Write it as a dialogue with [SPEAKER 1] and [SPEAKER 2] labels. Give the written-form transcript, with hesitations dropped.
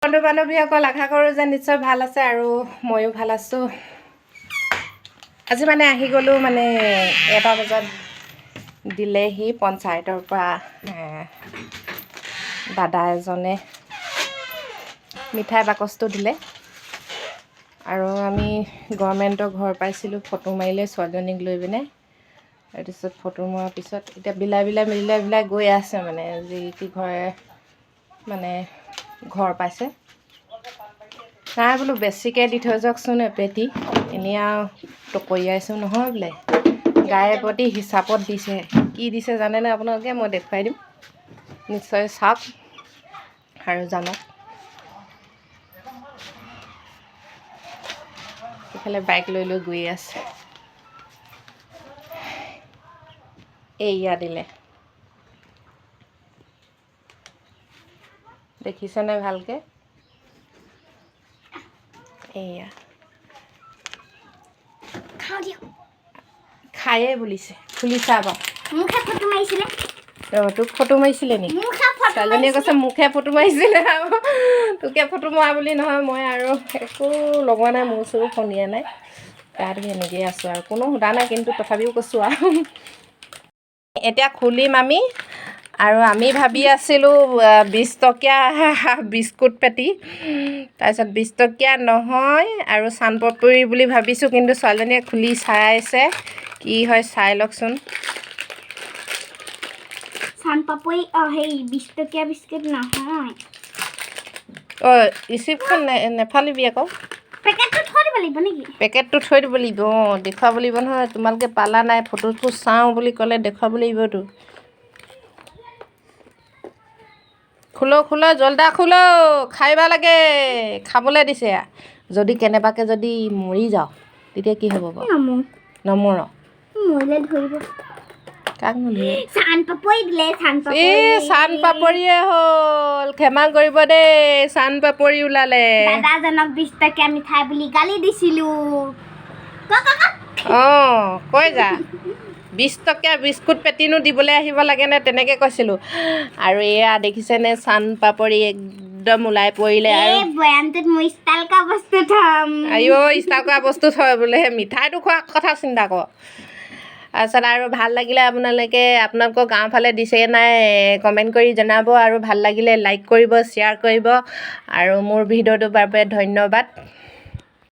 [SPEAKER 1] বন্ধু বান্ধৱীসকল, আশা কৰোঁ যে নিশ্চয় ভাল আছে আৰু ময়ো ভাল আছোঁ। আজি মানে আহি গ'লোঁ, মানে 1টা বজাত দিলেহি পঞ্চায়তৰ পৰা দাদা এজনে মিঠাই বাকচটো দিলে। আৰু আমি গভৰ্ণমেণ্টৰ ঘৰ পাইছিলোঁ, ফটো মাৰিলে ছোৱালীজনীক লৈ পিনে। তাৰপিছত ফটো মৰাৰ পিছত এতিয়া বিলাই বিলাই বিলাই বিলাই গৈ আছে, মানে যি কি ঘৰে মানে ঘৰ পাইছে। নাই বোলো বেছিকৈ দি থৈ যাওকচোন এপেটি, এনেই আৰু টকৰিয়াইছোঁ নহয় বোলে। গায়ে প্ৰতি হিচাপত দিছে। কি দিছে জানেনে আপোনালোকে? মই দেখুৱাই দিম, নিশ্চয় চাওক আৰু জানক। এইফালে বাইক লৈ লৈ গৈ আছে। এইয়া দিলে, দেখিছেনে ভালকৈ? এইয়া খায়ে বুলিছে, খুলি চাব। অঁ, তোক ফটো মাৰিছিলে নেকি? ছোৱালীজনীয়ে কৈছে মোকহে ফটো মাৰিছিলে। আৰু তোকে ফটো মৰা বুলি নহয়, মই আৰু একো লগোৱা নাই, মোৰ চোৰো ফণিয়া নাই, গা ধুই এনেকৈয়ে আছোঁ আৰু কোনো সোধা নাই, কিন্তু তথাপিও কৈছোঁ আৰু। এতিয়া খুলিম আমি। আৰু আমি ভাবি আছিলোঁ 20 টকীয়া বিস্কুট পেটি, তাৰপিছত 20 টকীয়া নহয় আৰু চানপাপৰি বুলি ভাবিছোঁ, কিন্তু ছোৱালীজনীয়ে খুলি চাইছে, কি হয় চাই লওকচোন।
[SPEAKER 2] চানপাপৰি, সেই 20 টকীয়া বিস্কুট নহয়।
[SPEAKER 1] অঁ, ৰিচিপ্টখন নেফালিবি আকৌ।
[SPEAKER 2] পেকেটটো থৈ দিব লাগিব নেকি?
[SPEAKER 1] পেকেটটো থৈ দিব লাগিব। অঁ, দেখুৱাব লাগিব নহয়, তোমালোকে পালা নাই ফটোটো চাওঁ বুলি ক'লে দেখুৱাব লাগিবতো। খোলো খোলো, জল্দা খোলো, খাইবা লাগে, খাবলৈ দিছে। যদি কেনেবাকৈ যদি মৰি যাওঁ তেতিয়া কি হ'ব বাৰু? নমৰ।
[SPEAKER 2] মৰিলে ধৰিব।
[SPEAKER 1] কাক নধৰিব?
[SPEAKER 2] চান পাপৰি দিলে, চান পাপৰি।
[SPEAKER 1] এই চান পাপৰিয়ে হ'ল, ক্ষমা কৰিব দেই, চান পাপৰি ওলালে।
[SPEAKER 2] দাদাজনক 20 টকীয়া মিঠাই বুলি গালি দিছিলোঁ।
[SPEAKER 1] অঁ, কৈ যা, 20 টকীয়া বিস্কুট পেটিনো দিবলৈ আহিব লাগেনে, তেনেকৈ কৈছিলোঁ। আৰু এয়া দেখিছেনে চান পাপৰি একদম ওলাই পৰিলে। আৰু
[SPEAKER 2] বয়ামটোত মই ষ্টাইল কৰা বস্তু থ'ম।
[SPEAKER 1] আইঅ, ষ্টাইল কৰা বস্তু থয় বোলে, সেই মিঠাইটো খোৱাৰ কথা চিন্তা কৰ। তাৰপিছত আৰু ভাল লাগিলে আপোনালোকে আপোনালোকৰ গাঁৱৰ ফালে দিছে নাই কমেণ্ট কৰি জনাব, আৰু ভাল লাগিলে লাইক কৰিব, শ্বেয়াৰ কৰিব, আৰু মোৰ ভিডিঅ'টোৰ বাবে ধন্যবাদ।